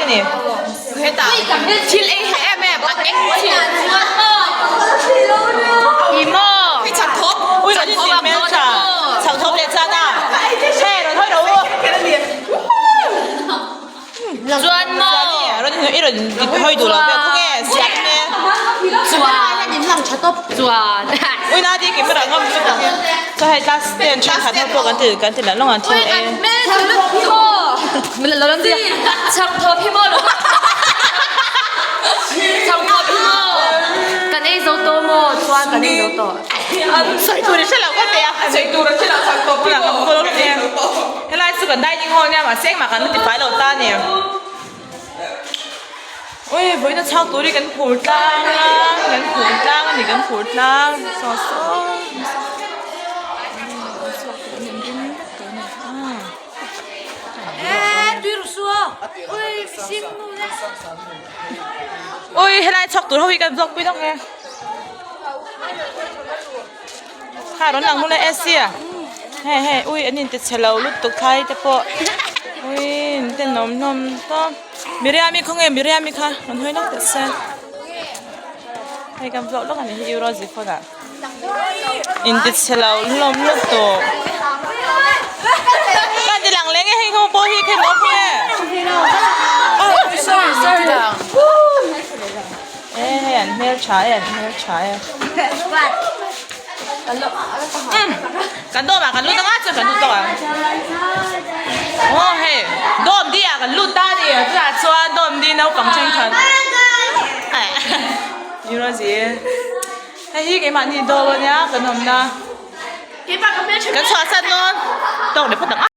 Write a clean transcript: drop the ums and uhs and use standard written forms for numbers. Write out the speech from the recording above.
a ni. Hetah thil ei he em em a eng thil I maw? Hei chak thawp Ui rawn in tin hmel tha. Chak thawp leh chan a. Hei rawn hawi rawh u. Chuan maw? Rawn in i rawn hawi duh lo vel khaw nge siam hmel. Chuan chuan. Ui na di kim ra ngam chu tak hian. Chuan hei class ten thenkhat ho pawh kan ti kan ti lah lawng an thil ei. Sawi tur i hre lo ka ti a. Sawi tur a hre lo chak tawp hi maw. Helai chu kan dining hall nia mahse engmah kan la ti fai lo ta a ni. Ui vawiin a chhak tur hi kan phur tlang a kan phur tlang a ni kan phur tlang saw saw Ui helai chhak tur ho hi kan vlog pui dawk nge Kha rawn lang hnung leh AC a hei hei ui an inti chhe lo lutuk thlai te pawh ui an tenawm hlawm tawp Miriami khawnge Miriami kha rawn hawi lawk teh se hei kan vlog lawk a nih hi Euro zifon ah inti chhe lo hlawm lutuk ka ti lang leng e hei ho pawh hi khe maw khawnge E hei an hmel tha e an hmel tha e. Kan dawm ah kan lut anga chuan kan lut tawh ang. Aw hei dawm di ah kan lut ta a ni chutah chuan dawm di naupang thenkhat Yuroji hei hi keimahni dawm ania kan awmna kan chhuahsan dawn tawk leh phawt ang a.